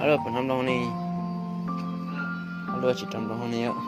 Alo, kuv no mloog ne. Alo, tsis rau mloog ne yom.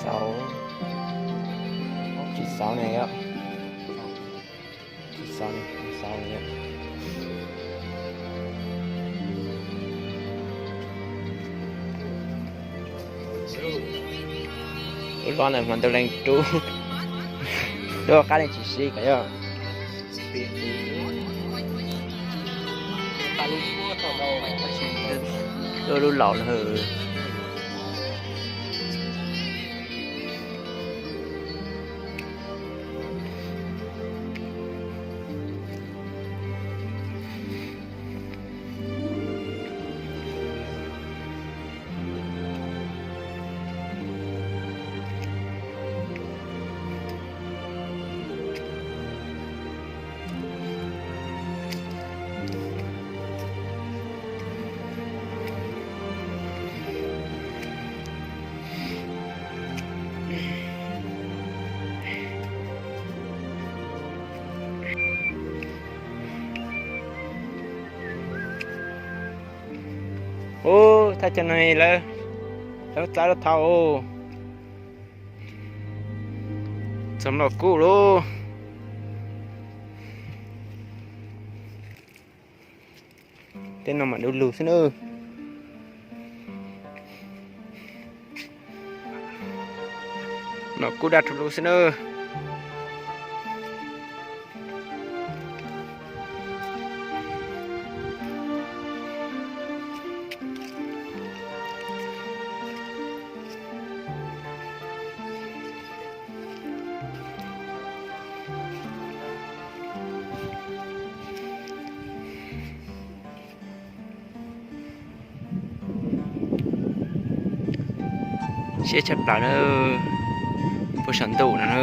Sáu, chín sáu này á. Chín sáu này, chín sáu này á. Ub, lub no mas ntau leej rub, lub qab leej tsis sib kom yog. Lub, lub laus lawm. Ub, thaj chaw no lawv, lawv txav lawv thau. Txog Nom Kub lauj. Tej no mas du lug xwb na. Nom Kub daj rhuv lug xwb na. Siab tshaj plaws na, puag saum ntuj no na.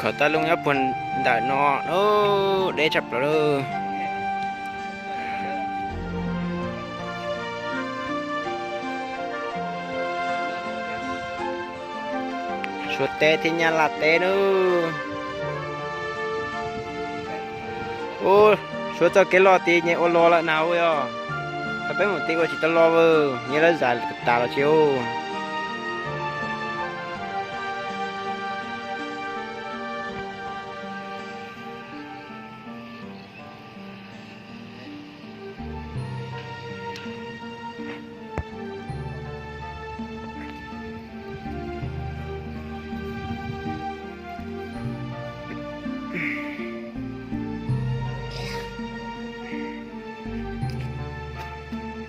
Khaum Taj Looj nyob puag nram no, deb tshaj plaws lawm. Suav teb thiab Nyab Laj teb nawb. Ub, Suav txoj kev loj tid nyias ua los lawm na ub yog. Thaum peb mus tid ua tsis tau los, nyias lawv zam tas los tsis ub.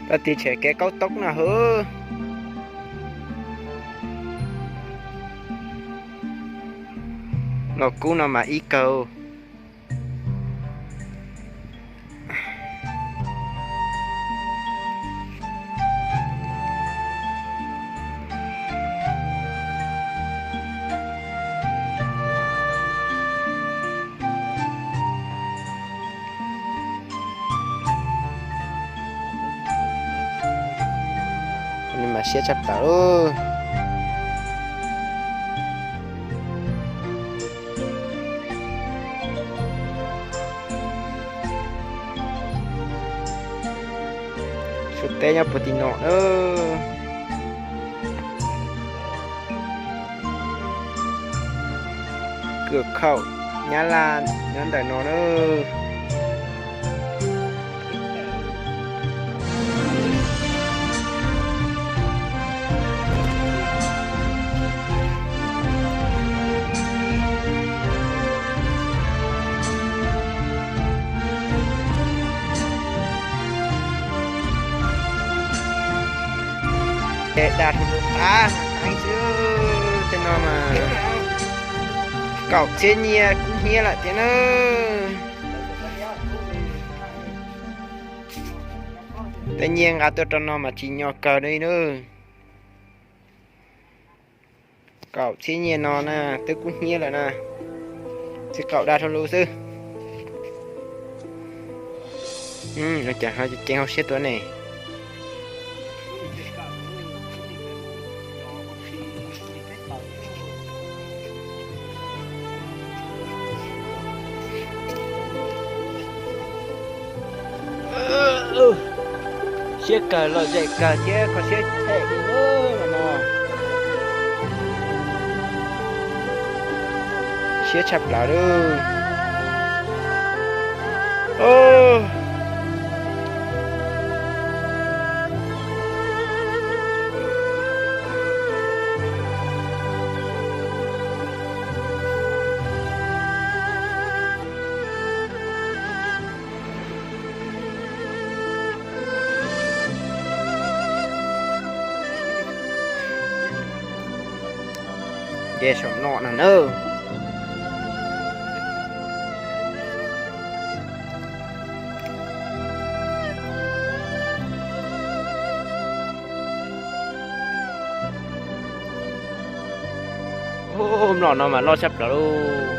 Tau tiv tshem kev kaub toob no hwv. Los kub no mas ib kawg. Mas siab tshaj plaws. Suav teb nyob puag tim no na. Kwj Khaum Nyab Laj nyob ntawm no na. Dag rau qab heev xwb, tej no mas kaum txhiab nyiaj kub hnyiab lawm tiag na. Tej nyiaj nqa tuaj rau no mas tsim nyog kawg li na. Kaum txhiab nyiaj no na, twb kub hnyiab lawm na. Txiv qaub dag rau lub xwb. Ces hauv siab tuaj ne. Siab kawg, lom zem kawg thiab kho siab them li no. Siab tshaj plaws li. Ces saum no na nawb. Mlom no mas loj tshaj plaws lauj.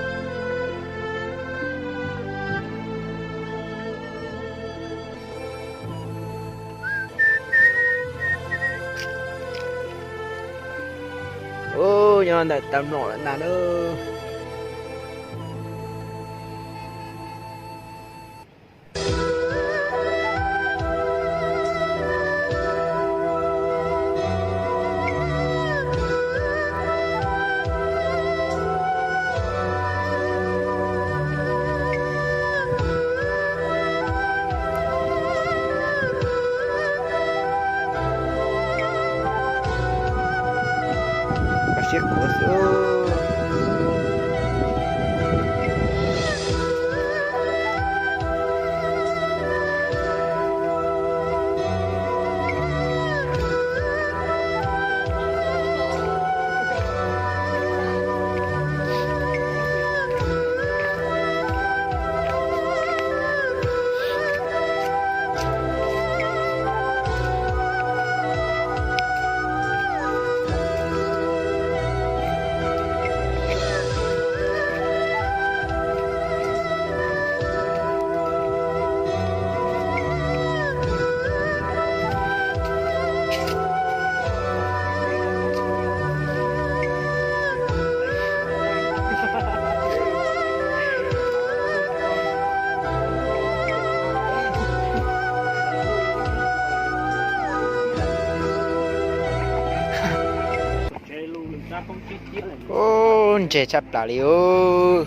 Ub, nyob ntawm tau mlom lawm ntag lauj. Kho siab khuav xwb. Ub, ntse tshaj plaws li ub.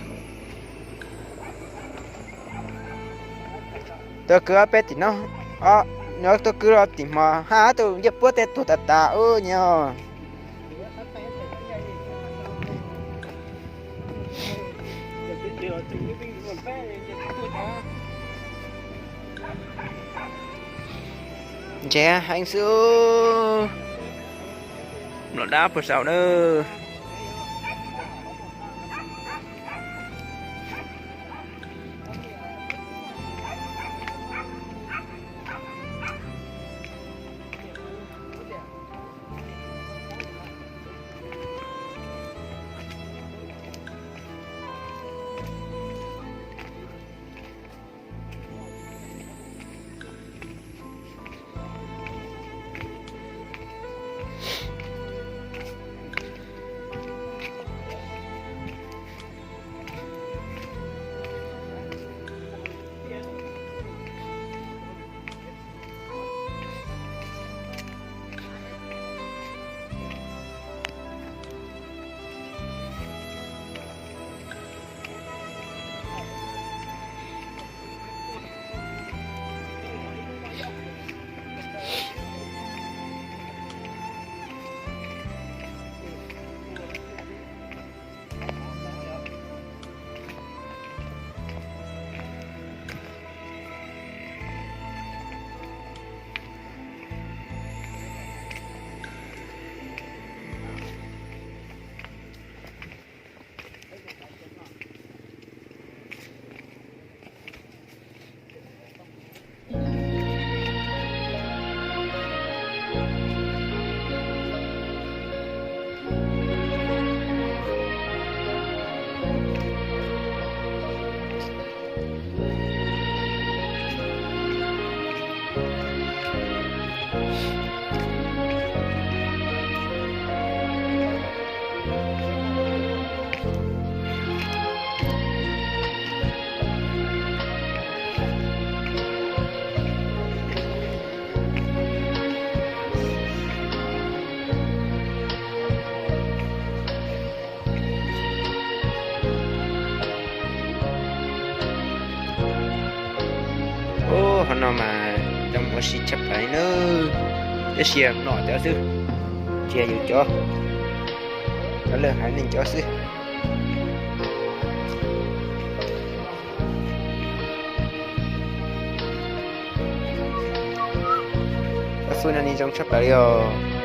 Tuaj kwv ob peb tim no, nyob tuaj kwv los tim hmo hab tus ncej puab tej tuag tas tas ub nyob. Ntse heev xwb. Mlom dab puag saum na. No mas zoo ua si tshaj plaws li nawb, tab sis nom cov xwb, tsis yog yus cov, cov lawv haiv neeg cov xwb. Ob xub no ni zoo tshaj plaws li os.